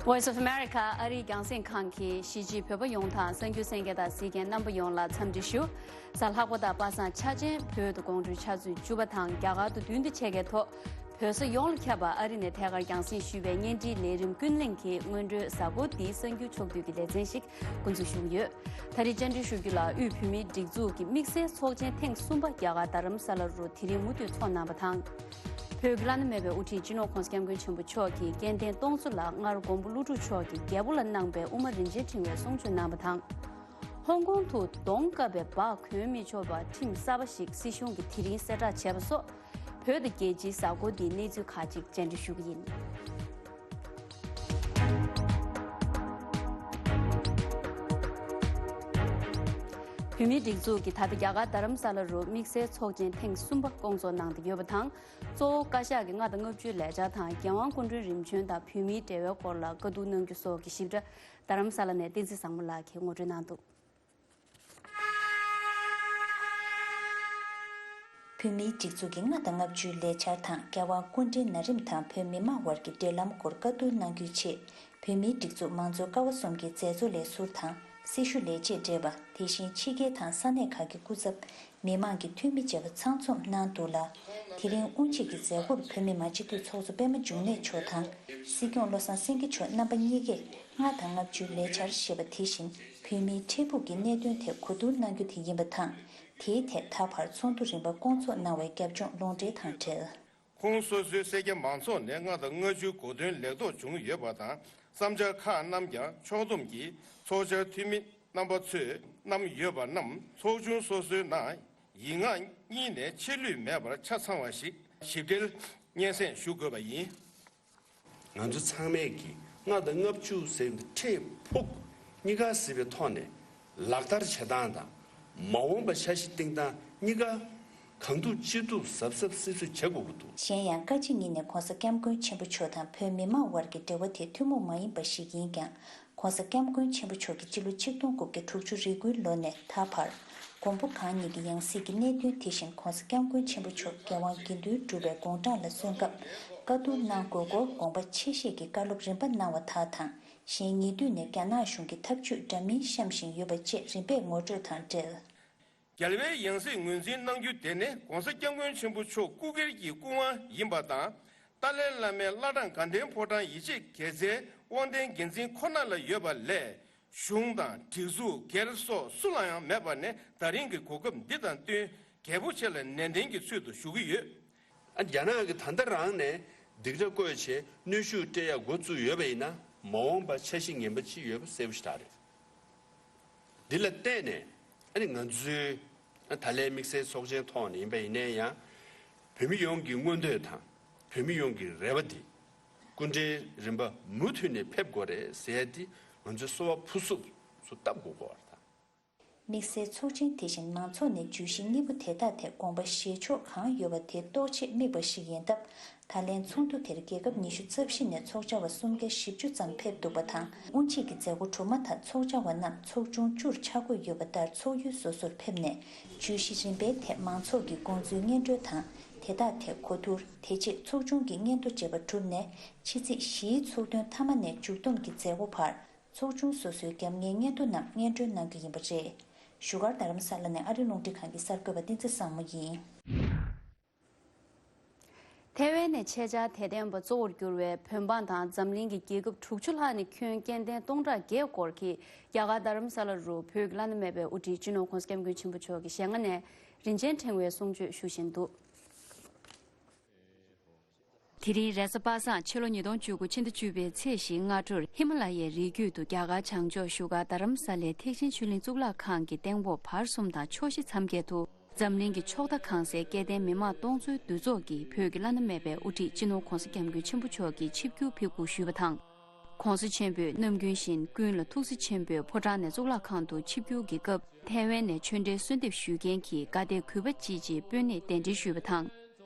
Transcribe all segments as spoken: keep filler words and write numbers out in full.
Voice of America ཨ་རིའི་རྒྱང་སྲིང་ཁང་གིས་གཞིས་བྱེས་བོད་པ་ཡོངས་དང་གསར་འགྱུར་གསན་མཁན་དང་གཟིགས་མཁན་རྣམ་པ་ཡོངས་ལ་འཚམས་འདྲི་ཞུ། གཟའ་ལྷག་པ་དང་པ་སངས་འཆར་ཅན་བོད་དུ་དགོང་དྲོའི་ཆུ་ཚོད་བཅུ་པ་དང་རྒྱ་གར་དུ་བདུན་དུ་ཆད་མཁན་ཐོག་བོད་ས་ཡོངས་ལ་ཁྱབ་པ་ཨ་རི་ནས་ཐད་ཀར་རྒྱང་སྲིང་ཞུས་པའི་བརྙན་འཕྲིན་ལས་རིམ་ཀུན་གླེང་གི་སྔོན་འགྲོའི་གཟའ་འཁོར་འདིའི་གསར་འགྱུར་ཕྱོགས་བསྡུས་ཀྱི་ལེ་ཚན་ཞིག་འགོ་འཛུགས་ཞུ་གི་ཡོད། ད་རེས་བཅར་འདྲི་ཞུ་རྒྱུ་ལ་དབུས་བོད་མིའི་སྒྲིག་འཛུགས་ཀྱི་དམིགས་བསལ་ཚོགས་ཆེན་ཐེངས་གསུམ་པ་རྒྱ་གར་རྡ་རམ་ས་ལ་རུ་དེ་རིང་མུ་མཐུད་འཚོགས་གནང་བ་དང་། བོད་ཀྱི་བླ་ན་མེད་པའི་དབུ་ཁྲིད་སྤྱི་ནོར་༸གོང་ས་༸སྐྱབས་མགོན་ཆེན་པོ་མཆོག་གིས་སྐལ་ལྡན་སྟོང་མཚོ་ལ་སྔར་མགོན་པོ་ཀླུ་སྒྲུབ་མཆོག་གིས་རྒྱལ་པོ་ལ་གནང་པའི་དབུ་མ་རིན་ཆེན་ཕྲེང་བའི་གསུང་ཆོས་གནང་བ་དང་། ཧོང་ཀོང་དུ་གདོང་བཀབ་པའི་འབག་གོན་མི་ཆོག་པ་ཁྲིམས་གསར་པ་ཞིག་སྲིད་གཞུང་གིས་དེ་རིང་གསལ་བསྒྲགས་བྱས་པ་སོགས། བོད་དང་རྒྱལ་སྤྱིའི་གཟའ་འཁོར་འདིའི་གནས་ཚུལ་ཁག་ཅིག་བཅར་འདྲི་ཞུ་གི་ཡིན། བོད་མིའི་སྒྲིག་འཛུགས་ཀྱིས་ད་ལྟ་རྒྱ་གར་རྡ་རམ་ས་ལ་རུ་དམིགས་བསལ་ཚོགས་ཆེན་ཐེངས་གསུམ་པ་བསྐོང་ཚོགས་གནང་བསྡད་ཡོད་པ་དང་། གཙོ་བོ་བཀའ་ཤག་གི་ལྔ་དང་ལྔ་བཅུའི་ལས་འཆར་དང་རྒྱལ་དབང་སྐུ་ཕྲེང་རིམ་བྱོན་དང་བོད་མིའི་འབྲེལ་བའི་སྐོར་ལ་བཀའ་བསྡུར་གནང་རྒྱུ་སོགས་ཀྱི་ཞིབ་ཕྲ་རྡ་རམ་ས་ལ་ནས་བསྟན་འཛིན་བཟང་མོ་ལགས་ཀྱིས་ངོ་སྤྲོད་གནང་འདུག། བོད་མིའི་སྒྲིག་འཛུགས་ཀྱི་ལྔ་དང་ལྔ་བཅུའི་ལས་འཆར་དང་རྒྱལ་དབང་སྐུ་ཕྲེང་ན་རིམ་དང་བོད་མི་མང་དབར་གྱི་འབྲེལ་ལམ་སྐོར་བཀའ་བསྡུར་གནང་རྒྱུའི་ཆེད། བོད་མིའི་སྒྲིག་འཛུགས་མང་གཙོའི་ཀ་བ་གསུམ་གྱི་མཛད་གཙོ་ལས་ཟུར་དང་སྲི་ཞུ་ལས་བྱེད་བགྲེས་པ། དེ་བཞིན་ཕྱི་རྒྱལ་དང་ས་གནས་ཁག་གི་སྐུ་ཚབ། མི་མང་གི་འཐུས་མི་བཅས་པ་ཚང་འཛོམས་གནང་འདུག་ལ། དེ་རིང་དབུ་འབྱེད་ཀྱི་མཛད་སྒོར་བོད་མི་མང་སྤྱི་འཐུས་ཚོགས་གཙོ་པད་མ་འབྱུང་གནས་མཆོག་དང་། སྲིད་སྐྱོང་བློ་བཟང་སེང་གེ་མཆོག་རྣམ་པ་གཉིས་ཀས་ལྔ་དང་ལྔ་བཅུའི་ལས་འཆར་ཞེས་པ་དེ་བཞིན་བོད་མིའི་འཕྲལ་ཕུགས་ཀྱི་གནད་དོན་ཐད་གོ་བསྡུར་གནང་རྒྱུ་དེ་ཡིན་པ་དང་། དེའི་ཐད་ད་བར་ཚོགས་འདུ་རིམ་པ་བསྐོང་ཚོགས་གནང་བའི་རྒྱབ་ལྗོངས་ལུང་འདྲེན་དང་འབྲེལ། ཁོང་སོ་སོའི་སེར་སྐྱ་མང་ཚོགས་ནས་ལྔ་དང་ལྔ་བཅུའི་གོ་སྟོན་ལེགས་ཐོག་བྱུང་ཡོད་པ་དང་བསམ་འཆར་ཁག་རྣམས་ཀྱང་ཕྱོགས་བསྡོམས་ཀྱིས་ཚོགས་བཅར་འཐུས་མི་རྣམ་པ་ཚོས་གནང་ཡོད་པ་རྣམས་ཚོགས་ཆུང་སོ་སོའི་ནང་ཡིག་ངག་གཉིས་ནས་ཆད་ལུས་མེད་པར་ཆ་ཚང་བ་ཞིག་ཞིབ་ཕྲའི་སྙན་སེང་ཞུ་དགོས་པ་ཡིན། ང་ཚོ་ཚང་མས་ཀྱིས་ལྔ་དང་ལྔ་བཅུ་ཟེར་བའི་འཕྲལ་ཕུགས་གཉིས་ཀ་གཟིགས་པའི་ཐོག་ནས་ལག་བསྟར་བྱེད་སྟངས་དང་མ་འོངས་པ་འཆར་གཞི་བཏིང་སྟངས་གཉིས་ཀ་གང་ཐུབ་ཅི་ཐུབ་གཟབ་གཟབ་སིབ་སིབ་བྱེད་དགོས་ཀྱི་འདུག། གཞན་ཡང་བཀའ་སྤྱི་གཉིས་ནས་༸གོང་ས་༸སྐྱབས་མགོན་ཆེན་པོ་མཆོག་དང་བོད་མི་མང་དབར་གྱི་འབྲེལ་བ་དེ་ཐུན་མོང་མ་ཡིན་པ་ཞིག་ཡིན་ཀྱང་། ༸གོང་ས་༸སྐྱབས་མགོན་ཆེན་པོ་མཆོག་གིས་སྤྱི་ལོ་ཆིག་སྟོང་དགུ་བརྒྱ་དྲུག་ཅུ་རེ་དགུའི་ལོ་ནས་ད་བར། མགོན་པོ་གང་ཉིད་ཀྱི་ཡང་སྲིད་ཀྱི་གནད་དོན་དེ་བཞིན་༸གོང་ས་༸སྐྱབས་མགོན་ཆེན་པོ་མཆོག་རྒྱལ་དབང་དགེ་འདུན་གྲུབ་པའི་དགུང་གྲངས་ལ་སོན་སྐབས་བཀའ་བསྡུར་གནང་དགོས་སྐོར་དགོངས་པ་ཆེ་བཞེས་ཀྱིས་བཀའ་སློབ་རིམ་པ་གནང་བ་དག་དང་། གཞན་ཉེ་དུས་ནས་རྒྱ་ནག་གཞུང་གི་ཐབས་ཇུས་འདྲ་མིན་བཤམས་བཞིན་ཡོད་པ་བཅས་རིམ་པས་ངོ་སྤྲོད་དང་འབྲེལ། རྒྱལ་བའི་ཡང་སྲིད་ངོས་འཛིན་གནང་རྒྱུ་དེ་ནི་༸གོང་ས་༸སྐྱབས་མགོན་ཆེན་པོ་མཆོག་སྐུ་སྒེར་གྱི་སྐུ་དབང་ཡིན་པ་དང་། ཏཱ་ལའི་བླ་མའི་བླ་བྲང་དགའ་ལྡན་ཕོ་བྲང་ཡིད་ཆེས་དགེ་རྩའི་དབང་ལྡན་འགན་འཛིན་ཁོ་ན་ལ་ཡོད་པ་ལས། གཞུང་དང་སྒྲིག་འཛུགས་སྒེར་སོགས་སུ་ལ་ཡང་མེད་པ་ནི་ད་རིང་གི་གོ་སྐབས་འདི་དང་བསྟུན་རྒྱལ་པོ་ཆེ་ལ་ནན་ཏན་གྱི་ཚུལ་དུ་ཞུ་གི་ཡོད། ཨ། རྒྱ་ནག་གིས་ད་ལྟ་རང་ནས་སྡིགས་ར་བསྐོས་བྱས་གནོན་ཤུགས་སྤྲད་ཡ་འགོ་བཙུགས་ཡོད་པ་ཡིན་ན་མ་འོངས་པ་འཆར་གཞི་ངན་པ་ཅིག་ཡོད་པ་གསལ་པོ་ཞེ་དྲག་རེད། འདི་ལ་བརྟེན་ནས་ཨ་ནི་ང་ཚོའི་ད་ལན་དམིགས་བསལ་ཚོགས་ཆེན་ཐོག་ནས་ཡིན་པ་ཡིན་ནའི་ཡང་། བོད་མི་ཡོངས་ཀྱི་མངོན་འདོད་དང་། བོད་མི་ཡོངས་ཀྱི་རེ་བ་འདི། སྐུ་འདྲའི་རིམ་པ་མུ་མཐུད་ནས་ཕེབས་དགོས་རེད་ཟེར་ཡ་འདི་ང་ཚོའི་གསོལ་བ་ཕུར་ཚུགས་སུ་བཏབ་དགོས་ཀྱི་ཡོད་རེད་ད། དམིགས་བསལ་ཚོགས་ཆེན་དེ་བཞིན་མང་ཚོགས་ནས་བརྗོད་གཞི་གཉིས་པོ་དེ་དག་ཐད་དགོངས་པ་བཞེས་ཕྱོགས་གང་ཡོད་པ་དེ་རྟོག་ཆེད་དམིགས་པ་ཞིག་ཡིན་སྟབས། ད་ལན་ཚོགས་འདུ་དེར་རྒྱལ་ཁབ་ཉི་ཤུ་རྩ་བཞི་ནས་ཚོགས་བཅར་བ་སུམ་བརྒྱ་བཞི་བཅུ་ཙམ་ཕེབས་འདུག་པ་དང་། དབུ་འབྱེད་ཀྱི་མཛད་སྒོ་གྲུབ་མ་ཐག་ཚོགས་བཅར་བ་རྣམས་ཚོགས་ཆུང་བཅུར་ཆ་བགོས་ཡོད་པ་ལྟར་ཚོགས་ཡུལ་སོ་སོར་ཕེབས་ནས་བརྗོད་གཞི་རིམ་པའི་ཐད་མང་ཚོགས་ཀྱི་དགོངས་ཚུལ་སྙན་སྒྲོན་དང་། དེ་དག་ཐད་གོ་བསྡུར། དེ་རྗེས་ཚོགས་ཆུང་གི་སྙན་ཐོ་བཅས་པ་གྲུབ་ནས་ཕྱི་ཚེས་བཞིའི་ཚོགས་ཐུན་མཐའ་མ་ནས་མཇུག་བསྡོམས་ཀྱི་མཛད་སྒོ་བར། ཚོགས་ཆུང་སོ་སོའི་རྒྱབ་གཉེར་སྙན་ཐོ་རྣམས་སྙན་སྒྲོན་གནང་རྒྱུ་ཡིན་པ་རེད། བཞུགས་སྒར་རྡ་རམ་ས་ལ་ནས་ཨ་རི་རླུང་འཕྲིན་ཁང་གི་གསར་འགོད་པ་བསྟན་འཛིན་བཟང་མོ་ཡིན། ཐའེ་ཝན་ནས་ཆེད་བཅར་དད་ལྡན་པ་གཙོ་བོར་གྱུར་བའི་བོད་འབངས་དང་འཛམ་གླིང་གི་རྒྱལ་ཁབ་དྲུག་ཅུ་ལྷག་ནས་ཁྱོན་སྐྱེ་ལྡན་སྟོང་ཕྲག་བརྒྱད་སྐོར་གྱིས་རྒྱ་གར་རྡ་རམ་ས་ལ་རུ་བོད་ཀྱི་བླ་ན་མེད་པའི་དབུ་ཁྲིད་སྤྱི་ནོར་༸གོང་ས་༸སྐྱབས་མགོན་ཆེན་པོ་མཆོག་གི་ཞལ་སྔ་ནས་རིན་ཆེན་ཕྲེང་བའི་གསུང་ཆོས་ཞུ་བཞིན་འདུག། དེ་རིང་རེས་གཟའ་པ་སངས་ཕྱི་ལོ་ཉིས་སྟོང་བཅུ་དགུ་ཕྱི་ཟླ་བཅུ་པའི་ཚེས་བཞིའི་སྔ་དྲོར་ཧི་མ་ལ་ཡའི་རི་རྒྱུད་དུ་རྒྱ་གར་བྱང་ཕྱོགས་བཞུགས་སྒར་རྡ་རམ་ས་ལའི་ཐེག་ཆེན་ཆོས་གླིང་གཙུག་ལག་ཁང་གི་སྟེང་འོག་བར་གསུམ་དང་ཕྱོགས་བཞི་མཚམས་བརྒྱད་དུ་འཛམ་གླིང་གི་ཕྱོགས་མཐའ་གང་སའི་སྐལ་ལྡན་མི་མང་སྟོང་ཚོའི་འདུ་ཚོགས་ཀྱིས་བོད་ཀྱི་བླ་ན་མེད་པའི་དབུ་ཁྲིད་སྤྱི་ནོར་༸གོང་ས་༸སྐྱབས་མགོན་ཆེན་པོ་མཆོག་གི་ཆིབས་བསྒྱུར་ཕེབས་སྒུག་ཞུས་པ་དང་།༸གོང་ས་ཆེན་པོས་ནམ་རྒྱུན་བཞིན་ཀུན་ལ་ཐུགས་རྗེ་ཆེན་པོས་ཕོ་བྲང་ནས་གཙུག་ལག་ཁང་དུ་ཆིབས་བསྒྱུར་གྱི་སྐབས་ཐའེ་ཝན་ནས་ཆོས་འབྲེལ་གསོལ་འདེབས་ཞུ་མཁན་གྱི་དགའ་དད་གུས་པ་ཅིའི་ཅིའི་སྤུན་ནས་གདན་འདྲེན་ཞུས་པ་དང་།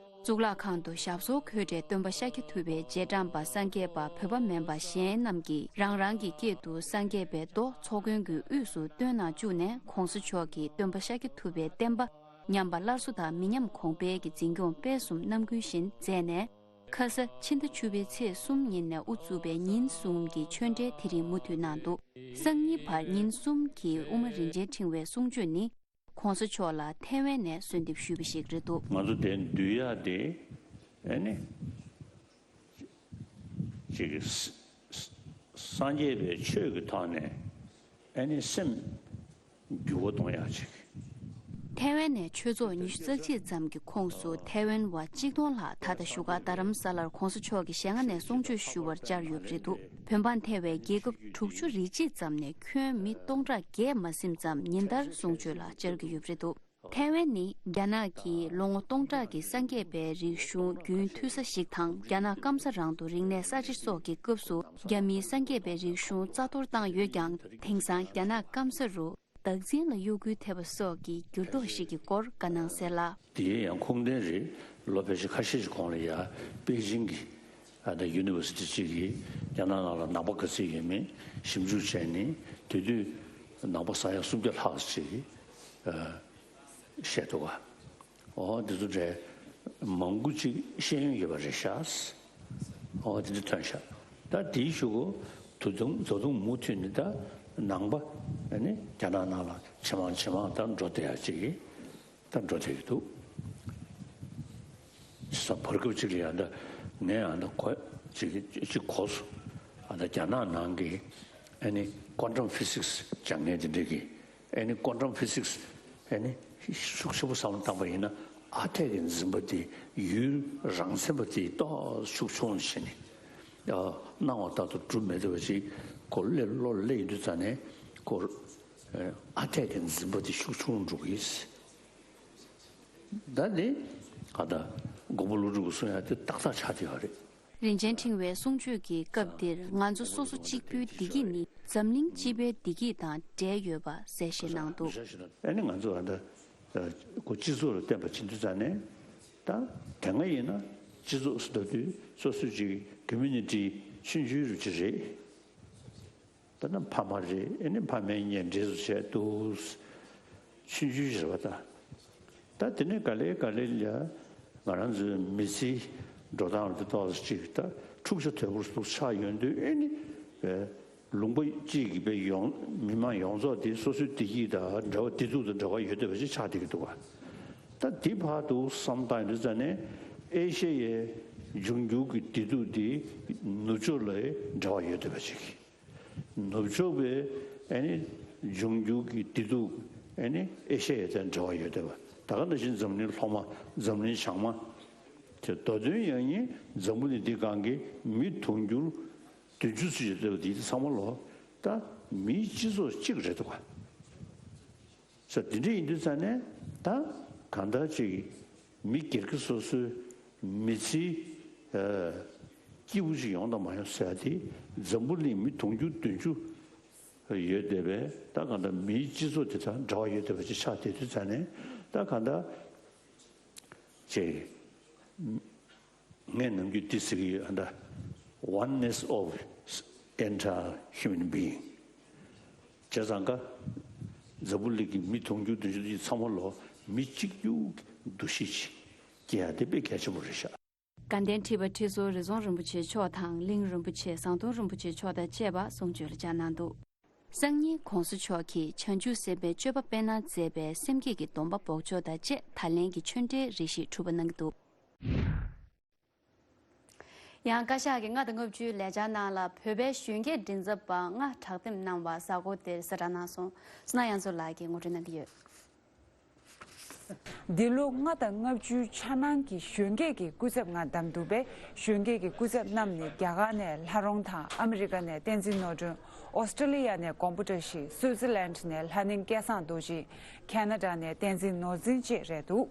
གཙུག་ལག་ཁང་དུ་ཞབས་སོར་འཁོད་སའི་སྟོན་པ་ཤཱཀྱ་ཐུབ་པའི་རྗེས་འབྲང་པ་སངས་རྒྱས་པ་བོད་པ་མིན་པ་གཞན་རྣམས་ཀྱིས་རང་རང་གི་སྐད་དུ་སངས་རྒྱས་པའི་མདོ་ཚོགས་མགོན་གྱི་དབུས་སུ་བཏོན་གནང་བཅུག་ནས་༸གོང་ས་མཆོག་གིས་སྟོན་པ་ཤཱཀྱ་ཐུབ་པའི་བསྟན་པ་ཉམས་པ་སླར་གསོ་དང་མི་ཉམས་གོང་འཕེལ་གྱི་འཛིན་སྐྱོང་སྤེལ་གསུམ་ནམ་རྒྱུན་བཞིན་མཛད་ནས། ཁ་ས་ཕྱི་ཟླ་བཅུ་པའི་ཚེས་གསུམ་ཉིན་ནས་དབུ་བཙུགས་པའི་ཉིན་གསུམ་གྱི་ཆོས་འབྲེལ་དེ་རིང་མུ་མཐུད་གནང་འདུག་སང་ཉིན་བར་ཉིན་གསུམ་གྱི་དབུ་མ་རིན་ཆེན་ཕྲེང་བའི་གསུང་ཆོས་ནི། གོང་ས་མཆོག་ལ་ཐའེ་ཝན་ནས་གསོལ་འདེབས་ཞུས་པ་ཞིག་རེད་འདུག་ང་ཚོ་དེ་འདུལ་ཡག་དེ་ཨ་ནི་ཅིག་གི་ས་ས་སངས་རྒྱས་པའི་ཆོས་ཀྱི་ཐོག་ནས་ཨ་ནི་སེམས་འགྱུར་བ་གཏོང་ཡག་ཅིག་ཐའེ་ཝན་ནས་ཆོས་ཚོགས་ཉི་ཤུ་རྩ་གཅིག་ཙམ་གྱི་ཁོངས་སུ་ཐའེ་ཝན་བ་གཅིག་སྟོང་ལྷག་ད་ལྟ་བཞུགས་སྒར་རྡ་རམ་ས་ལར་གོང་ས་མཆོག་གི་ཞལ་སྔ་ནས་གསུང་ཆོས་ཞུ་བར་བཅར་ཡོད་པ་རེད་འདུག་བོད་འབངས་ཐེ་བའི་རྒྱལ་ཁབ་དྲུག་ཅུ་རེ་གཅིག་ཙམ་ནས་ཁྱོན་མི་སྟོང་ཕྲག་བརྒྱད་མ་ཟིན་ཙམ་ཉིན་ལྟར་གསུང་ཆོས་ལ་བཅར་གྱི་ཡོད་པ་རེད་འདུག་ཐའེ་ཝན་ནི་རྒྱ་ནག་གི་ལོ་ངོ་སྟོང་ཕྲག་གི་སངས་རྒྱས་པའི་རིག་གཞུང་རྒྱུན་མཐུད་ས་ཞིག་དང་། རྒྱ་ནག་སྐམ་ས་རང་དུ་རིག་གནས་གསར་བརྗེ་སོགས་ཀྱི་སྐབས་སུ་རྒྱ་མིའི་སངས་རྒྱས་པའི་རིག་གཞུང་རྩ་གཏོར་བཏང་ཡོད་ཀྱང་། དེང་སང་རྒྱ་ནག་སྐམ་ས་རུ་བདག་འཛིན་ལ་གཡོ་འགུལ་ཐེབས་པ་སོགས་ཀྱི་འགྱུར་ལྡོག་ཞིག་གི་སྐོར་བཀའ་གནང་གསལ་ལ། དེའི་ཡང་ཁུངས་ལྡན་རེད། ལོ་ཕལ་ཆེར་ཁ་ཤས་ཤིག་གོང་ལ་ཡ་པེ་ཅིང་གི་ཨ་ད་ཡུ་ནི་ཝར་སི་ཊི་གཅིག་གིས་རྒྱ་ནག་ནང་ལ་ནང་པ་ག་ཚོད་ཡོད་མེད་ཞིབ་འཇུག་བྱས་ནས། དེ་དུས་ནང་པ་ས་ཡ་སུམ་བརྒྱ་ལྷག་ཅིག་གིས་ཨ། བཤད་འདུག་ག་འོ་འདི་ཚོ་འདྲའི་མང་པོ་ཅིག་ཤེས་ཡོན་ཡོད་པ་རེད་ཤག་འོ་འདི་འདྲ་ཐོན་ཤག་ད་དེའི་གཞུག་གུ་ད་དུང་ད་དུང་མུ་མཐུད་ནས་ད་ནང་པ་ཨ་ནི་རྒྱ་ནག་ནང་ལ་ཇེ་མང་ཇེ་མང་ད་འགྲོ་བསྡད་ཡག་ཅིག་གི་ད་འགྲོ་བསྡད་ཀྱི་འདུག་བྱས་ཙང་བར་སྐབས་ཅིག་ལ་ཡང་ད་ངས་ཡང་ད་གོ་ཅིག་ཅིག་གོ་སོང་། ཨ་ད་རྒྱ་ནག་ནང་གི་ཨ་ནི་ཀོན་ཊམ་ཕི་སིག་སི་སྦྱང་མཁན་དེ་འདྲས་ཀྱིས། ཨ་ནི་ཀོན་ཊམ་ཕི་སིག་སི་ཨ་ནི་ཤུགས་ཆེན་པོ་བསམ་བློ་བཏང་པ་ཡིན་ན། ཨ་འཐས་ཀྱི་འཛིན་པ་དེ་ཡུལ་རང་མཚན་པ་དེ་ཏོག་ཤུགས་ཆུང་ཕྱིན་ནས། ཨ་སྣང་བ་ལྟར་དུ་གྲུབ་མི་ཐུབ་པ་ཅིག་གོ་སླེབས་ལོ་སླེབས་ཡོང་དུས་ཙ་ནས་ཁོ་ཨ་འཐས་ཀྱི་འཛིན་པ་དེ་ཤུགས་ཆུང་འགྲོ་གི་ཡིན། ད་ནི་ཨ་ད་མགོན་པོ་ཀླུ་སྒྲུབ་ཀྱི་གསུང་ཡག་དེ་ཏག་ཏག་ཆགས་བསྡད་ཡོད་རེད། རིན་ཆེན་ཕྲེང་བའི་གསུང་ཆོས་ཀྱི་སྐབས་འདིར་ང་ཚོ་སོ་སོ་གཅིག་པུའི་བདེ་སྐྱིད་ནི་འཛམ་གླིང་སྤྱི་པའི་བདེ་སྐྱིད་དང་འབྲེལ་ཡོད་པ་གསལ་བཤད་གནང་འདུག་ཨ་ནི་ང་ཚོ་ཨ་ད་ཨ་ཁོ་སྤྱི་ཚོགས་ལ་བརྟེན་པ་ཕྱིན་དུས་ཙ་ནས། ད་དེ་སྔ་ཡིན་ན་སྤྱི་ཚོགས་སུ་ལྟ་དུས་སོ་སོའི་ཅིག་ཀོ་མུ་ནི་ཊི་ཆུང་ཆུང་རུ་ཅིག་རེད། ད་ནི་ཕ་མ་རེད། ཨ་ནི་ཕ་མའི་གཉེན་འབྲེལ་སུ་བྱས་འདུག་ཆུང་ཆུང་ཞིག་རེད་པ། ད་ད་དེ་ནས་ག་ལེ་ག་ལེ་ལ་ང་རང་ཚོའི་མི་ཚེའི་འགྲོ་སྟངས་ལ་ཏོག་ཙམ་ཅིག་ད་འཁྲུག་ཆ་དོད་པོ་ཞིག་ཆགས་ཡོང་དུས། ཨ་ནི་ལུང་པ་གཅིག་གི་པའི་ཡོངས་མི་མང་ཡོངས་རྫོགས་དེ་སོ་སོའི་བདེ་སྐྱིད་དང་འབྲེལ་བ། བདེ་སྡུག་དང་འབྲེལ་བ་ཡོད་བསྡད་པ་ཞིག་ཆགས་བསྡད་ཀྱི་འདུག་ག་ད་དེ་བར་དུ་བསམ་བཏང་ཡོང་དུས་ཙ་ནས་ཨེ་ཤ་ཡའི་འབྱུང་འགྱུར་གྱི་བདེ་སྡུག་དེ་ནུབ་ཕྱོགས་ལ་འབྲེལ་བ་ཡོད་བསྡད་པ་ཅིག་ནུབ་ཕྱོགས་པའི་ཨ་ནི་འབྱུང་འགྱུར་གྱི་བདེ་སྡུག་ཨ་ནི་ཨེ་ཤ་ཡ་དང་འབྲེལ་བ་ཡོད་བསྡད་པ། ད་ག་ནང་བཞིན་འཛམ་གླིང་ལྷོ་མ། འཛམ་གླིང་བྱང་མ། དེ་མདོ་དོན་ཡང་སྙིང་འཛམ་བུ་གླིང་འདི་སྒང་གི་མི་དུང་ཕྱུར་བདུན་ཅུ་ཙམ་ཡོད་བསྡད་པ་འདི་ཚང་མ་ལོ་ད་མིའི་སྤྱི་ཚོགས་གཅིག་རེད་འདུག་ག་ས་འདི་འདྲ་ཡིན་དུས་ཙ་ནས། ད་གང་ལྟར་ཅིག་མི་སྒེར་གྱི་སོ་སོའི་མི་ཚེའི་ཨ་སྐྱིད་པོ་ཅིག་ཡོང་དང་མ་ཡོང་ཟེར་ཡ་དེ་འཛམ་བུ་གླིང་མི་དུང་ཕྱུར་བདུན་ཅུ་ཡོད་བསྡད་པའི། ད་གང་ལྟར་མིའི་སྤྱི་ཚོགས་དེ་དང་འབྲེལ་བ་ཡོད་བསྡད་པ་ཅིག་ཆགས་བསྡད་དུས་ཙ་ནས། ད་གང་ལྟར་ཅིག་ངས་ནམ་རྒྱུན་འདི་ཟེར་གྱི་ཡོད། ཨ་ད་oneness of entire human being། བྱས་ཙང་ཀ་འཛམ་བུ་གླིང་གི་མི་དུང་ཕྱུར་བདུན་ཅུ་དེ་ཚང་མ་ལོ་མི་གཅིག་གྱུར་གྱི་འདུ་ཤེས་ཅིག་སྐྱེ་ཡ་དེ་དཔེ་གལ་ཆེན་པོ་རེད་ཤག་དགའ་ལྡན་ཁྲི་པ་ཁྲི་ཟུར་རི་རྫོང་རིན་པོ་ཆེ་མཆོག་དང་། གླིང་རིན་པོ་ཆེ། ཟམ་གདོང་རིན་པོ་ཆེ་མཆོག་དང་བཅས་པ་གསུང་ཆོས་ལ་བཅར་གནང་འདུག་སང་ཉིན་གོང་ས་མཆོག་གིས་བྱང་ཆུབ་སེམས་དཔའི་སྤྱོད་པ་སྤེལ་གནང་མཛད་པའི་སེམས་བསྐྱེད་ཀྱི་སྡོམ་པ་འབོགས་ཆོག་དང་བཅས་ད་ལན་གྱི་ཆོས་འབྲེལ་རེ་ཞིག་གྲུབ་པ་གནང་གི་འདུག་ཡང་བཀའ་ཤག་གི་ལྔ་དང་ལྔ་བཅུའི་ལས་འཆར་ནང་ལ་བོད་པའི་གཞོན་སྐྱེས་མགྲིན་ཚབ་པ་ལྔ་དྲག་འདེམས་གནང་བ་གཟའ་འཁོར་འདིར་གསལ་བསྒྲགས་གནང་སོང་། བསོད་ནམས་དབྱངས་མཚོ་ལགས་ཀྱིས་ངོ་སྤྲོད་གནང་གི་ཡོད། འདི་ལོ་ལྔ་དང་ལྔ་བཅུའི་འཆར་སྣང་གི་གཞོན་སྐྱེས་ཀྱི་སྐུ་ཚབ་ལྔ་བདམས་འདུག་པས། གཞོན་སྐྱེས་ཀྱི་སྐུ་ཚབ་རྣམས་ནི་རྒྱ་གར་ནས་ལྷ་རོང་དང་། ཨ་མི་རི་ཀ་ནས་བསྟན་འཛིན་ནོར་སྒྲོན། ཨོ་སི་ཀྲི་ལི་ཡ་ནས་མགོན་པོ་བཀྲ་ཤིས། སུའུ་ཙི་ལན་ནས་ལྷ་ནིང་སྐལ་བཟང་རྡོ་རྗེ། ཁེ་ན་ཌ་ནས་བསྟན་འཛིན་ནོར་འཛིན་བཅས་རེད་འདུག་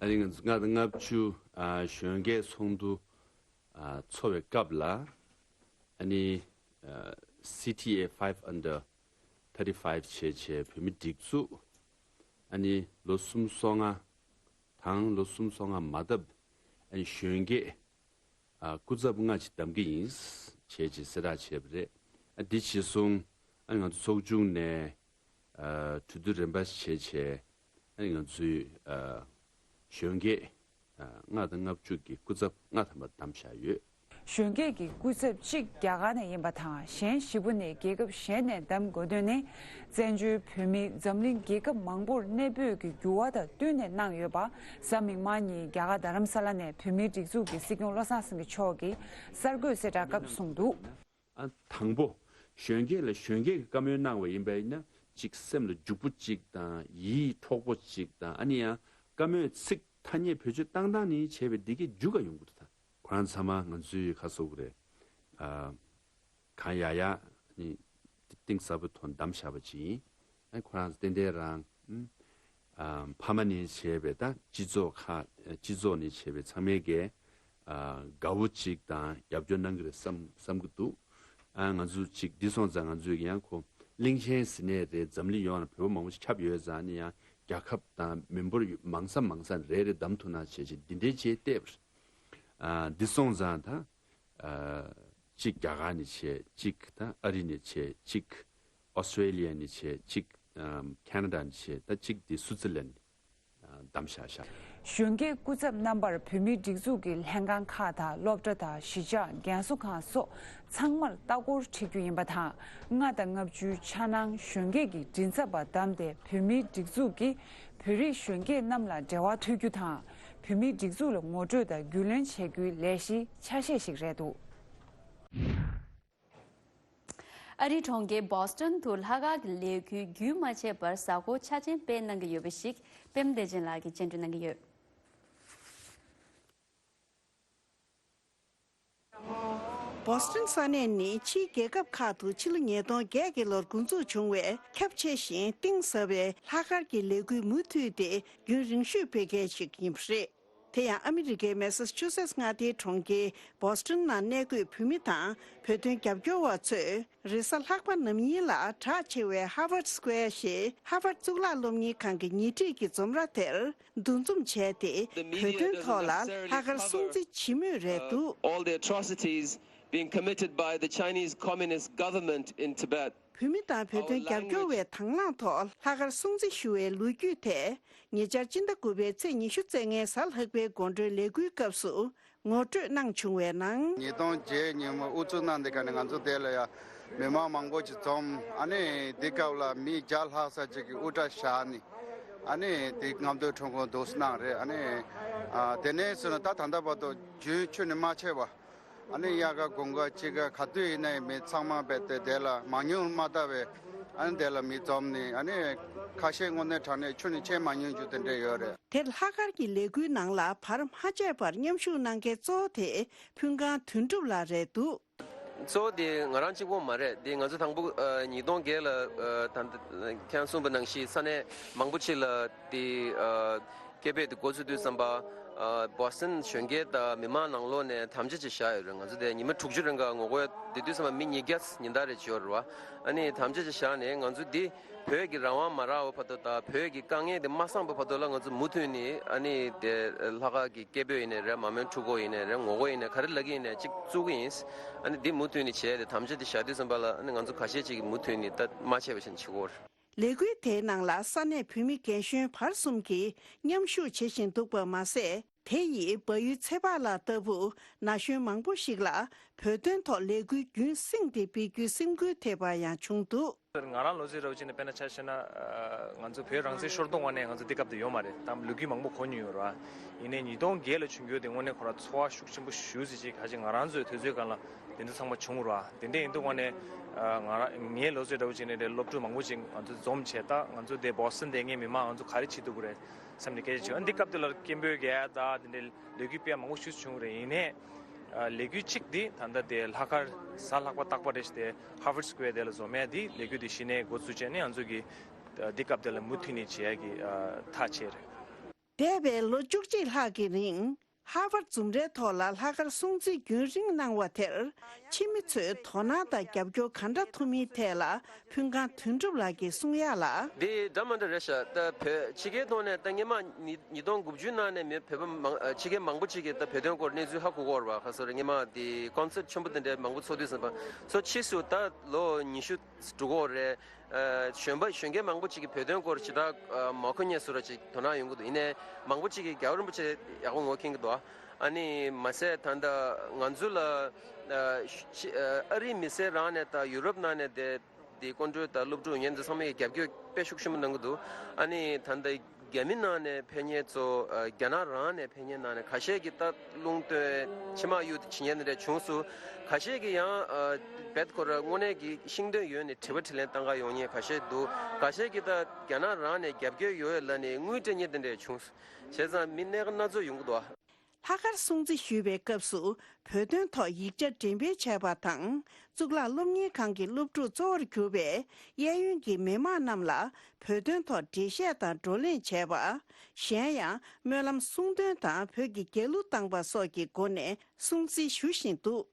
ཨ་ནི་ང་ཚོ་ལྔ་དང་ལྔ་བཅུ་ཨ་གཞོན་སྐྱེས་ཚོགས་འདུ་ཨ་ཚོགས་པའི་སྐབས་ལ། ཨ་ནི་ཨ་སི་ཊི་ཨེ་five under thirty-five བྱས་བྱས་བོད་མི་སྒྲིག་འཛུགས། ཨ་ནི་ལོ་གསུམ་སོ་ལྔ་དང་ལོ་གསུམ་སོ་ལྔ་མ་བཏབ། ཨ་ནི་གཞོན་སྐྱེས་ཨ་སྐུ་ཚབ་ལྔ་ཅིག་གདམ་གྱི་ཡིན་བྱས་བྱས་གསལ་བསྒྲགས་བྱས་པ་རེད། ཨ་འདི་བྱས་སོང་། ཨ་ནི་ང་ཚོ་ཚོགས་ཆུང་ནས་ཨ་གྲོས་བསྡུར་རིམ་པ་བྱས་བྱས། ཨ་ནི་ང་ཚོའི་ཨ་གཞོན་སྐྱེས་ ལྔ་དང་ལྔ་བཅུ་གི་སྐུ་ཚབ་ལྔ་ཐམ་པ་བདམས་བཞག་ཡོད། གཞོན་སྐྱེས་ཀྱི་སྐུ་ཚབ་གཅིག་རྒྱ་གར་ནས་ཡིན་པ་དང་གཞན་བཞི་པོ་ནི་རྒྱལ་ཁབ་གཞན་ནས་བདམས་དགོས་དོན་ནི། བཙན་བྱོལ་བོད་མི་འཛམ་གླིང་རྒྱལ་ཁབ་མང་པོར་གནས་སྤོས་ཀྱི་འགྱུར་བ་དང་བསྟུན་ནས་གནང་ཡོད་པ་གཟའ་མིག་དམར་ཉིན་རྒྱ་གར་རྡ་རམ་ས་ལ་ནས་བོད་མིའི་སྒྲིག་འཛུགས་ཀྱི་སྲིད་སྐྱོང་བློ་བཟང་སེང་གེ་མཆོག་གིས་གསར་འགོད་གསལ་བསྒྲགས་སྐབས་གསུངས་འདུག་ཨ་དང་པོ། གཞོན་སྐྱེས་ལ་གཞོན་སྐྱེས་ཀྱི་བཀའ་མོལ་གནང་བ་ཡིན་པ་ཡིན་ན་གཅིག་སེམས་ལ་འཇུག་པོ་གཅིག་དང་ཡིད་འཕྲོག་པོ་གཅིག་དང་ཨ་ནི་ཡང་བཀའ་མོལ་ཚིག་ཐ་སྙད་བེད་སྤྱོད་བཏང་སྟངས་ནི་བྱས་པའི་འདི་གའི་འཇུག་ག་ཡོང་གི་འདུག་ད། ཁོ་རང་ཚང་མ་ང་ཚོའི་ཁ་སོག་རེད། ཨ་གང་ཡག་ཡག་ནི་གཏིང་ཟབ་པོའི་ཐོག་བདམས་བཞག་པ་ཅིག་ཡིན། ཨ་ཁོ་རང་ཏན་ཏན་རང་ཨ་ཕ་མ་ནས་བྱས་པའི་ད་སྤྱི་ཚོགས་ཁག་སྤྱི་ཚོགས་ནས་བྱས་པའི་ཚང་མའི་གས་ཨ་དགའ་བོ་ཅིག་དང་རྒྱབ་སྐྱོར་གནང་གི་རེད་བསམ་བསམ་གི་འདུག་ཨ་ང་ཚོ་ཅིག་འདི་སོང་ཙང་ང་ཚོས་ཡང་ཁོ་གླིང་ཆེན་ཟེར་ནས་རེད། འཛམ་གླིང་ཡོངས་ལ་བོད་པ་མང་པོ་ཞིག་ཁྱབ་ཡོད་ཙང་ནི་ཡང་རྒྱལ་ཁབ་དང་མི་འབོར་མང་ས་མང་ས་རེ་རེ་བདམས་ཐུབ་ན་བྱས་ཅིག་འདི་འདྲའི་ཆེད་བལྟས་པ་རེད། ཨ་འདི་སོང་ཙང་ད་ཨ་གཅིག་རྒྱ་གར་ནས་བྱས་གཅིག་ད་ཨ་རི་ནས་བྱས་གཅིག་ཨོ་སི་ཀྲེ་ལི་ཡ་ནས་བྱས་གཅིག་ཨམ་ཁེ་ན་ཌ་ནས་བྱས་ད་གཅིག་འདི་སུའུ་ཙི་ལན་ཨ་བདམས་བཞག་བཞག་གཞོན་སྐྱེས་སྐུ་ཚབ་རྣམ་པར་བོད་མིའི་སྒྲིག་འཛུགས་ཀྱི་ལྷན་ཁང་ཁག་དང་སློབ་གྲྭ་དང་གཞིས་ཆགས་རྒན་གསོ་ཁང་སོགས་ཚང་མར་ལྟ་སྐོར་ཁྲིད་རྒྱུ་ཡིན་པ་དང་། ལྔ་དང་ལྔ་བཅུའི་འཆར་སྣང་གཞོན་སྐྱེས་ཀྱི་མགྲིན་ཚབ་པ་བདམས་ཏེ་བོད་མིའི་སྒྲིག་འཛུགས་ཀྱིས་བོད་རིགས་གཞོན་སྐྱེས་རྣམས་ལ་འབྲེལ་བ་མཐུད་རྒྱུ་དང་། བོད་མིའི་སྒྲིག་འཛུགས་ལ་ངོ་སྤྲོད་དང་རྒྱུས་ལོན་བྱེད་རྒྱུའི་ལས་གཞིའི་ཆ་ཤས་ཤིག་རེད་འདུག་ཨ་རིའི་གྲོང་ཁྱེར་བོ་སི་ཊོན་དུ་ལྷག་དཀར་གྱི་ལས་འགུལ་རྒྱུན་མ་ཆད་པར་གཟའ་འཁོར་འཆར་ཅན་སྤེལ་གནང་གི་ཡོད་པ་ཞིག་པད་མ་བདེ་ཆེན་ལགས་ཀྱིས་སྤྱན་འགྲེལ་གནང་གི་ཡོད། བོ་སི་ཊོན་ས་གནས་ནི་ཕྱིའི་རྒྱལ་ཁབ་ཁག་ཏུ་ཕྱི་ལོ་ཉིས་སྟོང་བརྒྱད་ཀྱི་ལོར་འགོ་འཛུགས་བྱུང་བའི་ཁྱབ་ཆེ་ཞིང་གཏིང་ཟབ་པའི་ལྷག་དཀར་གྱི་ལས་འགུལ་མུ་མཐུད་དེ་རྒྱུན་རིང་ཤོས་སྤེལ་མཁན་ཞིག་ཡིན་པ་རེད། དེ་ཡང་ཨ་མི་རི་ཀའི་མེ་སཱ་ཆུ་སེ་ཊི་མངའ་སྡེའི་གྲོང་ཁྱེར་བོ་སི་ཊོན་ནང་གནས་འཁོད་བོད་མི་དང་བོད་དོན་རྒྱབ་སྐྱོར་བ་ཚོས་རེས་གཟའ་ལྷག་པ་ནམ་ཡིན་ལ་གྲགས་ཆེ་བའི་ཧར་ཝར་སི་ཀུ་ཝེར་ཞེས་ཧར་ཝར་གཙུག་ལག་སློབ་གཉེར་ཁང་གི་ཉེ་འཁྲིས་ཀྱི་འཛོམས་ར་དེར་འདུ་འཛོམས་བྱས་ཏེ་བོད་དོན་ཐོག་ལ་ལྷག་དཀར་སྲུང་བརྩི་བྱེད་མུས་རེད་འདུག All the atrocities being committed by the Chinese Communist government in Tibet. བོད་མི་དང་བོད་དོན་རྒྱབ་སྐྱོར་བའི་དང་བླངས་ཐོག་ལྷག་དཀར་སྲུང་བརྩི་ཞུ་བའི་ལོ་རྒྱུས་ཐད། ཉེ་ཆར་སྤྱི་ཟླ་དགུ་པའི་ཚེས་ཉི་ཤུ་རྩ་ལྔའི་གཟའ་ལྷག་པའི་དགོང་དྲོའི་ལས་འགུལ་སྐབས་སུ་ངོ་སྤྲོད་གནང་བྱུང་བའི་ནང་། ཉིས་སྟོང་བརྒྱད་ཉིན་མོ་དབུ་གཙོས་གནང་དེ་ག་ནས་ང་ཚོ་དེ་ལ་ཡ་མི་མང་མང་པོ་ཅིག་འཛོམས། ཨ་ནི་འདི་སྐབས་ལ་མི་བརྒྱ་ལྷག་ཙམ་ཅིག་གི་དབུ་སྐྲ་བཞར་ནས་ཨ་ནི་དེ་རྔམ་སྟོན་ཁྲོམ་སྐོར་འདུག་སེ་གནང་རེད། ཨ་ནི་དེ་ནས་བཟུང་ནས་ད་ད་ལྟ་བར་དུ་རྒྱུན་ཆད་ནས་མ་ཆད་པ། ཨ་ནི་དབྱར་ཁ་དགུན་ཁ་དཔྱིད་ཁ་ག་དུས་ཡིན་ནའི་མི་ཚང་མ་རྦད་དེ་དེ་ལ་མང་ཉུང་མ་ལྟ་བའི་ཨ་ནི་དེ་ལ་མི་འཛོམས་ནས་ཨ་ནི་ཁ་ཤས་དངོས་གནས་དྲང་གནས་ཆད་ནས་ཆད་མ་མྱོང་རྒྱུ་དེ་འདྲ་ཡོད་རེད། དེར་ལྷག་དཀར་གྱི་ལས་འགུལ་ནང་ལ་བར་མ་ཆད་པར་མཉམ་ཞུགས་གནང་མཁན་གཙོ་བོ་དེ་ཕུན་ཁང་དོན་གྲུབ་ལགས་རེད་འདུག་གཙོ་བོ་དེ་ང་རང་གཅིག་པོ་མ་རེད། དེ་ང་ཚོ་དང་པོ་ཉིས་སྟོང་བརྒྱད་ལ་ད་ཁྱེད་གསུངས་པ་ནང་བཞིན་ས་གནས་མང་པོ་ཅིག་ལ་དེ། སྐད་འབོད་དེ་འགོ་ཚུགས་དུས་ཙམ་པ། ཨ་བོ་སི་ཊོན་གཞོན་སྐྱེས་དང་མི་མང་ནང་ལོགས་ནས་དམ་བཅའ་ཅིག་བཞག་ཡོད་རེད། ང་ཚོ་དེ་ཉི་མ་དྲུག་ཅུ་རིང་ག་ངོ་རྒོལ་དེ་དུས་ཙམ་པ་མི་ཉིས་བརྒྱ་ཉིན་ལྟར་རེ་བྱས་ཡོད་རེད་བ། ཨ་ནི་དམ་བཅའ་ཅིག་བཞག་ནས་ང་ཚོ་འདི་བོད་ཀྱི་རང་དབང་མ་རག་བ་བར་དུ་དང་བོད་ཀྱི་དཀའ་ངལ་དེ་མ་སངས་པ་བར་དུ་ལ་ང་ཚོ་མུ་མཐུད་ནས་ཨ་ནི་དེ་ལྷག་དཀར་གྱི་སྐད་འབོད་ཡིན་ནའི་རེད། མ་རྨོས་འཁྲུག་རྒོལ་ཡིན་ནའི་རེད། ངོ་རྒོལ་ཡིན་ནའི་ག་རེ་ལབ་ཀྱི་ཡིན་ནའི་གཅིག་བཙུགས་ཀྱི་ཡིན། ཨ་ནི་འདི་མུ་མཐུད་ནས་བྱས་ཏེ་དམ་བཅའ་དེ་བཞག་དུས་ཙམ་པ་ལ་ཨ་ནི་ང་ཚོ་ཁ་ཤས་ཅིག་གིས་མུ་མཐུད་ནས་ད་མ་ཆད་པ་བྱས་ནས་བྱེད་ཀྱི་ཡོད་རེད། ལས་འགུལ་དེའི་ནང་ལ་ས་གནས་བོད་མི་རྒན་གཞོན་བར་གསུམ་གྱིས་མཉམ་ཞུགས་བྱེད་བཞིན་འདུག་པ་མ་ཟད། དེ་ཡིས་བལ་ཡུལ་ཚེ་དཔག་ལགས་ལྟ་བུ་ན་གཞོན་མང་པོ་ཞིག་ལ་བོད་དོན་ཐོག་ལས་འགུལ་རྒྱུན་བསྲིངས་ཏེ་སྤེལ་རྒྱུའི་སེམས་འགུལ་ཐེབས་པ་ཡང་བྱུང་འདུག་ང་རང་ལོ་ཙཱ་ར་བ་ཅན་ནས་དཔེར་ན་ཆ་བཞག་ན། ང་ཚོ་བོད་རང་བཙན་ཤོར་དུས་ནས་ང་ཚོ་འདི་སྐབས་དུ་ཡོད་མ་རེད་དམ། ལོ་རྒྱུས་མང་པོ་གོ་མྱོང་ཡོད་རེད་བ། ཡིན་ནའི་ཉིས་སྟོང་བརྒྱད་ལ་བྱུང་རྒྱུ་དེ་དངོས་གནས་ཁོ་རང་ཚོར་བ་ཤུགས་ཆེན་པོ་ཞེ་པོ་ཅིག་ཅིག་ཧ་ཅང་ང་རང་ཚོའི་དུས་ཚོད་སྒང་ལ་དེ་འདྲ་ཚང་མ་བྱུང་རེད་བ། དེ་འདྲ་ཡིན་དུས་ནས་ང་རང་ངའི་ལོ་ཙཱ་ར་བ་ཅན་ནས་སློབ་ཕྲུག་མང་པོ་ཅིག་ང་ཚོ་འཛོམས་བྱས་ད་ང་ཚོ་དེ་བོ་སི་ཊོན་བསྡད་མཁན་མི་མང་ང་ཚོ་ག་རེ་བྱེད་ཐུབ་ཀྱི་རེད་བསམ་ནས་སྐད་ཆ་བྱུང་། ཨ་འདི་སྐབས་དེ་ལ་སྐད་འབོད་རྒྱག་ཡ་ད་དེ་འདྲའི་ལས་འགུལ་སྤེལ་མང་པོ་ཞིག་བྱུང་རེད། ཡིན་ནའི་ལས་འགུལ་གཅིག་འདི་ད་ལྟ་དེ་ལྷག་དཀར་གཟའ་ལྷག་པ་རྟག་པར་རེ་བཞིན་དེ་ཧར་ཝར་སི་ཀུ་ཝེར་དེ་ལ་འཛོམས་ཡ་དེ་ལས་འགུལ་དེ་གཞི་ནས་འགོ་བཙུགས་བྱས་ནས་ང་ཚོ་གི་འདི་སྐབས་དེ་ལ་མུ་མཐུད་ནས་བྱེད་ཡ་གི་ཐག་བཅད་རེད། འདས་པའི་ལོ་བཅུ་གཅིག་ལྷག་གི་རིང་ཧར་ཝར་ཛུམ་རའི་ཐོག་ལ་ལྷག་དཀར་སྲུང་བརྩི་རྒྱུན་རིང་གནང་བ་དེར་ཕྱི་མི་ཚོས་དོ་སྣང་དང་རྒྱབ་སྐྱོར་ག་འདྲ་ཐོབ་མིན་ཐད་ལ་ཕུན་ཁང་དོན་གྲུབ་ལགས་ཀྱིས་གསུང་ཡ་ལ། འདི་འདྲ་མ་འདྲ་རེད་ཤག་ད་བོད་ཕྱི་རྒྱལ་ཐོག་ནས་ད་སྔོན་མ་ཉིས་ཉིས་སྟོང་དགུ་བཅུ་ནང་ནས་མི་བོད་པ་མང་ཕྱི་རྒྱལ་མང་པོ་ཅིག་གིས་ད་བོད་དོན་སྐོར་གནས་ཚུལ་ཧ་གོ་གི་ཡོད་རེད་བ། ག་ཚོད་རེད། སྔོན་མ་དེ་ཀོན་སར་ཊི་ཆེན་པོ་དེ་འདྲའི་མང་པོ་ཚོགས་དུས་ཙམ་པ་ཚོ་ཕྱིས་སུ་ད་ལོ་ཉི་ཤུ་དྲུག་འགོར་རེད། ཨ་གཞོན་པ་གཞོན་སྐྱེས་མང་པོ་ཅིག་གིས་བོད་དོན་སྐོར་ཇི་ལྟར་ཨ་མ་གོ་མཁན་བཟོ་འདྲ་ཅིག་དོ་སྣང་ཡོང་གི་འདུག་ཡིན་ནའི་མང་པོ་ཅིག་གིས་རྒྱལ་བ་རིན་པོ་ཆེ་ཡག་པོ་ངོ་མཁྱེན་གྱི་འདུག་ཨ་ནི་མ་ཟད་ད་ལྟ་ང་ཚོ་ལ་ཨ་ཤི་ཨ་ཨ་རིའི་མི་སེར་རང་ནས་ད་ཡུ་རོབ་ནང་ནས་བསྡད་དེ་སྐུ་མགྲོན་དང་སློབ་ཕྲུག་ཡོད་མཁན་དེ་ཚང་མས་རྒྱབ་སྐྱོར་དཔེ་ཤུགས་ཆེན་པོ་གནང་གི་འདུག་ཨ་ནི་ད་ལྟ་རྒྱ་མི་ནང་ནས་ཕེབས་མཁན་ཚོ་ཨ་རྒྱ་ནག་རང་ནས་ཕེབས་མཁན་ནང་ནས་ཁ་ཤས་ཀྱིས་ད་རླུང་བཏོན་ཕྱི་མ་གཡུག་དེ་བྱེད་མཁན་དེ་འདྲ་བྱུང་སོང་། ཁ་ཤས་ཀྱིས་ཡང་ཨ་རྦད་ཁོ་ར་དངོས་གནས་ཀྱི་ཤེས་འདོད་ཡོད་ནས་དྲི་བ་དྲིས་ལན་གཏང་ག་ཡོང་མཁན་ཁ་ཤས་འདུག་ཁ་ཤས་ཀྱིས་ད་རྒྱ་ནག་རང་ནས་རྒྱབ་སྐྱོར་ཡོད་ལབ་ནས་དངུལ་སྤྲད་མཁན་དེ་འདྲ་བྱུང་སོང་། བྱས་ཙང་མི་སྣ་སྣ་ཚོགས་ཡོང་གི་འདུག་ལྷག་དཀར་སྲུང་བརྩི་ཞུས་པའི་སྐབས་སུ་བོད་དོན་ཐོག་ཡིག་ཆ་འགྲེམས་སྤེལ་བྱས་པ་དང་། གཙུག་ལག་སློབ་གཉེར་ཁང་གི་སློབ་ཕྲུག་གཙོ་བོར་གྱུར་པའི་གཡས་གཡོན་གྱི་མི་མང་རྣམས་ལ་བོད་དོན་ཐོག་འགྲེལ་བཤད་དང་བགྲོ་གླེང་བྱས་པ། གཞན་ཡང་སྨོན་ལམ་གསུང་འདོན་དང་བོད་ཀྱི་རྒྱལ་གླུ་བཏང་པ་སོགས་ཀྱི་སྒོ་ནས་སྲུང་བརྩི་ཞུ་བཞིན་འདུག་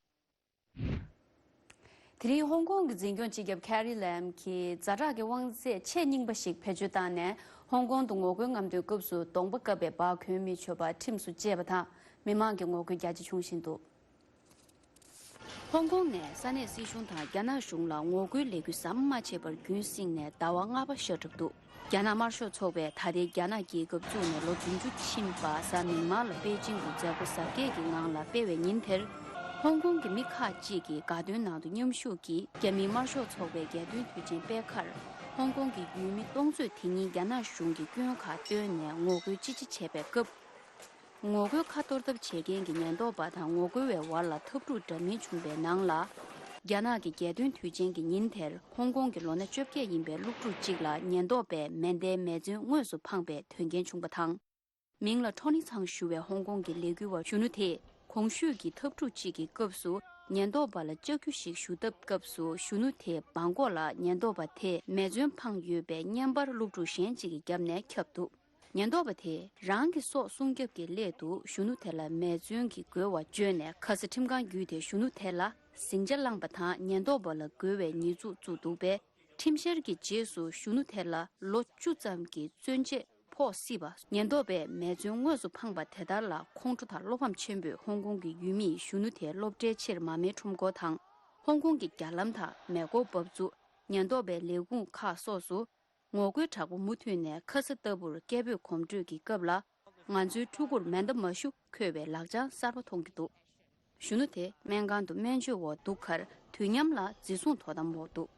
དེ་རིང་ཧོང་ཀོང་གི་འཛིན་སྐྱོང་སྤྱི་ཁྱབ་ཁེ་རི་ལེམ་གྱིས་ཛ་དྲག་གི་དབང་ཚད་ཆེས་རྙིང་པ་ཞིག་བེད་སྤྱོད་བཏང་ནས། ཧོང་ཀོང་དུ་ངོ་རྒོལ་རྔམ་སྟོན་སྐབས་སུ་གདོང་པ་བཀབ་པའི་སྦག་གོན་མི་ཆོག་པ་ཁྲིམས་སུ་བཅད་པ་དང་། མི་མང་གི་ངོ་རྒོལ་རྒྱ་ཆེ་བྱུང་བཞིན་འདུག་ཧོང་ཀོང་ནས་ས་གནས་སྲིད་གཞུང་དང་རྒྱ་ནག་གཞུང་ལ་ངོ་རྒོལ་ལས་འགུལ་ཟམ་མ་ཆད་པར་རྒྱུན་བསྲིངས་ནས་ཟླ་བ་ལྔ་པ་ཤར་གྲབས་འདུག་རྒྱ་ནག་དམར་ཤོག་ཚོགས་པས་ད་ལྟའི་རྒྱ་ནག་རྒྱལ་ཁབ་བཙུགས་ནས་ལོ་བདུན་ཅུ་ཕྱིན་པ་གཟའ་མིག་དམར་ལ་པེ་ཅིང་དུ་མཛད་སྒོ་གཟབ་རྒྱས་ཀྱི་ངང་ལ་སྤེལ་བའི་ཉིན་དེར། ཧོང་ཀོང་གི་མི་ཁག་ཅིག་གིས་དགའ་སྟོན་ནང་དུ་མཉམ་ཞུགས་ཀྱིས་རྒྱ་མིའི་དམར་ཤོག་ཚོགས་པའི་རྒྱལ་སྟོན་དུས་ཆེན་སྤེལ་ཁར། ཧོང་ཀོང་གི་ཡུལ་མི་སྟོང་ཚོས་དེ་ཉིན་རྒྱ་ནག་གཞུང་གི་སྐྱོན་ཁག་བཏོན་ནས་ངོ་རྒོལ་ཅི་ཆེ་བྱས་པའི་སྐབས། ངོ་རྒོལ་ཁ་གཏོར་ཐབས་བྱེད་མཁན་གྱི་ཉེན་རྟོག་པ་དང་ངོ་རྒོལ་བའི་བར་ལ་འཐབ་འཁྲུག་འདྲ་མིན་བྱུང་བའི་ནང་ལ། རྒྱ་ནག་གི་རྒྱལ་སྟོན་དུས་ཆེན་གྱི་ཉིན་དེར་ཧོང་ཀོང་གི་ལོ་ན་བཅོ་བརྒྱད་ཡིན་པའི་སློབ་ཕྲུག་ཅིག་ལ་ཉེན་རྟོག་པས་མེ་མདའི་མེ་མཚོན་དངོས་སུ་འཕངས་པའི་དོན་རྐྱེན་བྱུང་བ་དང་། མིང་ལ་ཁྲོ་ནི་ཚང་ཞུ་བའི་ཧོང་ཀོང་གི་ལས་འགུལ་བ་གཞོན་ནུ་དེས། གོང་ཞུས་ཀྱི་འཐབ་འཁྲུག་ཅིག་གི་སྐབས་སུ་ཉེན་རྟོག་པ་ལ་ལྕགས་ཀྱུ་ཞིག་གཞུ་བཏབ་སྐབས་སུ་གཞོན་ནུ་དེའི་སྦྲང་ཀོག་ལ་ཉེན་རྟོག་པ་དེས་མེ་མཚོན་འཕངས་ཡོད་པས་བརྙན་པར་སློབ་ཕྲུག་གཞན་ཅིག་གིས་བརྒྱབ་ནས་ཁྱབ་འདུག་ཉེན་རྟོག་པ་དེས་རང་གི་སྲོག་སྲུང་སྐྱོབ་ཀྱི་སླད་དུ་གཞོན་ནུ་དེ་ལ་མེ་མཚོན་གྱི་རྒོལ་བ་བཅོལ་ནས་ཁ་ས་ཁྲིམས་ཁང་བརྒྱུད་དེ་གཞོན་ནུ་དེ་ལ་ཟིང་ཆ་བསླངས་པ་དང་ཉེན་རྟོག་པ་ལ་རྒོལ་བའི་ཉེས་འཛུགས་བཙུགས་འདུག་པས། ཁྲིམས་བཤེར་གྱི་རྗེས་སུ་གཞོན་ནུ་དེ་ལ་ལོ་བཅུ་ཙམ་གྱི་བཙོན་འཇལ་ཕོག་སྲིད་པ། ཉེན་རྟོག་པས་མེ་མཚོན་དངོས་སུ་འཕངས་པ་དེ་ལྟར་ལ་ཁོང་ཁྲོ་དང་བློ་ཕམ་ཆེན་པོས་ཧོང་ཀོང་གི་ཡུལ་མིས་གཞོན་ནུ་དེའི་སློབ་གྲྭའི་ཕྱིར་མར་མེ་ཁྲོམ་སྐོར་དང་། ཧོང་ཀོང་གི་རྒྱ་ལམ་དང་མེ་འཁོར་འབབ་ཚུགས། ཉེན་རྟོག་པའི་ལས་ཁུངས་ཁག་སོགས་སུ། ངོ་རྒོལ་དྲག་པོ་མུ་མཐུད་ནས་ཁ་ས་ལྟ་བུར་སྐད་འབོད་གོམ་བགྲོད་ཀྱི་སྐབས་ལ། ང་ཚོའི་ཕྲུ་གུར་མེ་མདའ་མ་གཞུ་འཁོལ་བའི་ལག་བྱང་གསར་པ་མཐོང་གི་འདུག་གཞོན་ནུ་དེ་སྨན་ཁང་དུ་སྨན་བཅོས་འོག་འདུག་ཁར། དུས་མཉམ་ལ་འཛིན་བཟུང་དོ་དམ་འོག་འདུག་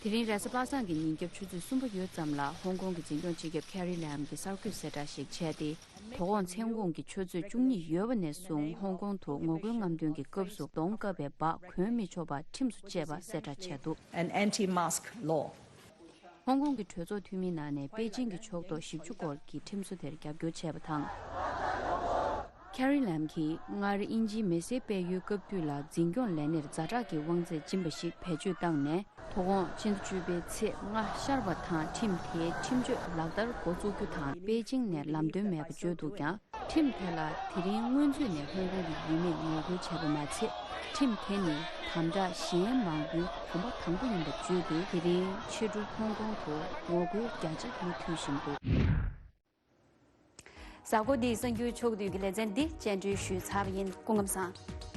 དེ་རིང་རེས་གཟའ་པ་སངས་ཀྱི་ཉིན་རྒྱབ་ཆུ་ཚོད་གསུམ་པ་ཡོལ་ཙམ་ལ་ཧོང་ཀོང་གི་འཛིན་སྐྱོང་སྤྱི་ཁྱབ་ཁེ་རི་ལམ་གྱིས་གསར་འགོད་གསལ་བསྒྲགས་ཤིག་བྱས་ཏེ། དོ་དགོང་མཚན་གུང་གི་ཆུ་ཚོད་བཅུ་གཉིས་ཡོལ་བ་ནས་བཟུང་ཧོང་ཀོང་དུ་ངོ་རྒོལ་རྔམ་སྟོན་གྱི་སྐབས་སུ་གདོང་བཀབ་པའི་སྦག་གོན་མི་ཆོག་པ་ཁྲིམས་སུ་བཅད་པ་གསལ་བསྒྲགས་བྱས་འདུག An anti-mask law. ཧོང་ཀོང་གི་གྲོས་ཚོགས་འཐུས་མིའི་ནང་ནས་པེ་ཅིང་གི་ཕྱོགས་གཏོགས་བཞི་བཅུ་སྐོར་གྱིས་ཁྲིམས་བཟོ་དེར་རྒྱབ་སྐྱོར་བྱས་པ་དང་། ཁེ་རི་ལམ་གྱིས་སྔར་དབྱིན་ཇིའི་མི་སེར་སྤེལ་ཡུལ་སྐབས་དུས་ལ་འཛིན་སྐྱོང་ལས་གནས་ཛ་དྲག་གི་དབང་ཚད་སྦྱིན་པ་ཞིག་བེད་སྤྱོད་བཏང་ནས། དོ་དགོང་ཕྱི་ཟླ་བཅུ་པའི་ཚེས་ལྔ་ཤར་བ་དང་ཁྲིམས་དེའི་ཁྲིམས་གཅོད་ལག་བསྟར་འགོ་བཙུགས་རྒྱུ་དང་པེ་ཅིང་ནས་ལམ་སྟོན་མེད་པ་བརྗོད་འདུག་ཀྱང་། ཁྲིམས་དེ་ལ་དེ་རིང་སྔོན་ཚུད་ནས་ཧོང་ཀོང་གི་ཡུལ་མིས་ངོ་རྒོལ་བྱས་པ་མ་ཚད། ཁྲིམས་དེ་ནི་དམ་དྲག་གཞན་མང་པོའི་གོམ་པ་དང་པོ་ཡིན་པ་བརྗོད་དེ། དེ་རིང་ཕྱི་དྲོ་ཧོང་ཀོང་དུ་ངོ་རྒོལ་རྒྱ་ཆེ་མུ་མཐུད་བཞིན་འདུག་གཟའ་འཁོར་འདིའི་གསར་འགྱུར་ཕྱོགས་བསྡུས་ཀྱི་ལེ་ཚན་འདི་བཅར་འདྲི་ཞུས་ཚར་བ་ཡིན། སྐུ་ཁམས་བཟང་།